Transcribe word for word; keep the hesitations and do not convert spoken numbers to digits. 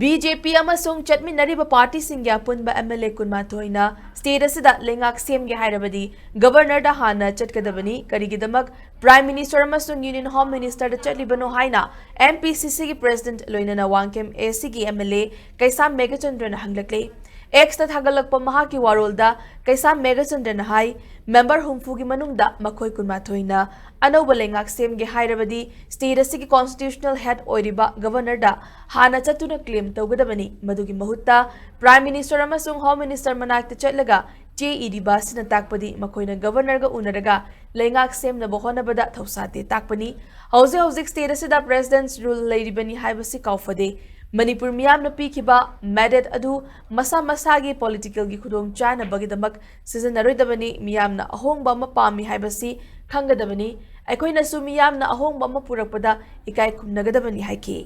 B J ꯄꯤ ꯑꯃꯁꯨꯡ ꯆꯠꯃꯤꯟꯅꯔꯤꯕ ꯄꯥꯔꯇꯤꯁꯤꯡꯒꯤ ꯑꯄꯨꯟꯕ M L A ꯀꯨꯟꯃꯥꯊꯣꯏꯅ state ꯑꯁꯤꯗ ꯂꯩꯉꯥꯛ ꯁꯦꯝꯒꯦ ꯍꯥꯏꯔꯕꯗꯤ ꯒꯕꯔꯅꯔꯗ ꯍꯥꯟꯅ ꯆꯠꯀꯗꯕꯅꯤ꯫ ꯀꯔꯤꯒꯤꯗꯃꯛ? ꯄ꯭ꯔꯥꯏꯝ ꯃꯤꯅꯤꯁꯇꯔ ꯑꯃꯁꯨꯡ ꯌꯨꯅꯤꯌꯟ ꯍꯣꯝ ꯃꯤꯅꯤꯁꯇꯔꯗ ꯆꯠꯂꯤꯕꯅꯣ ꯍꯥꯏꯅ ꯑꯦꯝ ꯄꯤ ꯁꯤ ꯁꯤꯒꯤ ꯄ꯭ꯔꯦꯁꯤꯗꯦꯟꯠ ꯂꯣꯏꯅꯅ ꯋꯥꯡꯈꯦꯝ ꯑꯦ ꯁꯤꯒꯤ ꯑꯦꯝ ꯑꯦꯜ ꯑꯦ ꯀꯩꯁꯥꯝ ꯃꯦꯘꯆꯟꯗ꯭ꯔꯅ ꯍꯪꯂꯛꯂꯦ꯫ ꯑꯦꯛꯁꯇ ꯊꯥꯒꯠꯂꯛꯄ ꯃꯍꯥꯛꯀꯤ ꯋꯥꯔꯣꯜꯗ ꯀꯩꯁꯥꯝ ꯃꯦꯘꯆꯟꯗ꯭ꯔꯅ ꯍꯥꯏ, ꯃꯦꯝꯕꯔ ꯍꯨꯝꯐꯨꯒꯤ ꯃꯅꯨꯡꯗ ꯃꯈꯣꯏ ꯀꯨꯟꯃꯥꯊꯣꯏꯅ ꯑꯅꯧꯕ ꯂꯩꯉꯥꯛ ꯁꯦꯝꯒꯦ ꯍꯥꯏꯔꯕꯗꯤ ꯁ꯭ꯇꯦꯠ ꯑꯁꯤꯒꯤ ꯀꯣꯟꯁꯇꯤꯇ꯭ꯌꯨꯁꯅꯦꯜ ꯍꯦꯗ ꯑꯣꯏꯔꯤꯕ ꯒꯕꯔꯅꯔꯗ ꯍꯥꯟꯅ ꯆꯠꯇꯨꯅ ꯀ꯭ꯂꯦꯝ ꯇꯧꯒꯗꯕꯅꯤ꯫ ꯃꯗꯨꯒꯤ ꯃꯍꯨꯠꯇ ꯄ꯭ꯔꯥꯏꯝ ꯃꯤꯅꯤꯁꯇꯔ ꯑꯃꯁꯨꯡ ꯍꯣꯝ ꯃꯤꯅꯤꯁꯇꯔ ꯃꯅꯥꯛꯇ ꯆꯠꯂꯒ ꯆꯦ ꯏꯔꯤꯕ ꯑꯁꯤꯅ ꯇꯥꯛꯄꯗꯤ ꯃꯈꯣꯏꯅ ꯒꯕꯔꯅꯔꯒ ꯎꯅꯔꯒ ꯂꯩꯉꯥꯛ ꯁꯦꯝꯅꯕ ꯍꯣꯠꯅꯕꯗ ꯊꯧꯁꯥꯗꯦ ꯇꯥꯛꯄꯅꯤ꯫ ꯍꯧꯖꯤꯛ ꯍꯧꯖꯤꯛ ꯁ꯭ꯇꯦꯠ ꯑꯁꯤꯗ ꯄ꯭ꯔꯦꯁꯤꯗꯦꯟꯠꯁ ꯔꯨꯜ ꯂꯩꯔꯤꯕꯅꯤ ꯍꯥꯏꯕꯁꯤ ꯀꯥꯎꯐꯗꯦ꯫ ꯃꯅꯤꯄꯨꯔ ꯃꯤꯌꯥꯝꯅ ꯄꯤꯈꯤꯕ ꯃꯦꯟꯗꯦꯠ ꯑꯗꯨ ꯃꯁꯥ ꯃꯁꯥꯒꯤ ꯄꯣꯂꯤꯇꯤꯀꯦꯜꯒꯤ ꯈꯨꯗꯣꯡꯆꯥꯅꯕꯒꯤꯗꯃꯛ ꯁꯤꯖꯤꯟꯅꯔꯣꯏꯗꯕꯅꯤ꯫ ꯃꯤꯌꯥꯝꯅ ꯑꯍꯣꯡꯕ ꯑꯃ ꯄꯥꯝꯃꯤ ꯍꯥꯏꯕꯁꯤ ꯈꯪꯒꯗꯕꯅꯤ꯫ ꯑꯩꯈꯣꯏꯅꯁꯨ ꯃꯤꯌꯥꯝꯅ ꯑꯍꯣꯡꯕ ꯑꯃ ꯄꯨꯔꯛꯄꯗ ꯏꯀꯥꯏ ꯈꯨꯝꯅꯒꯗꯕꯅꯤ ꯍꯥꯏꯈꯤ꯫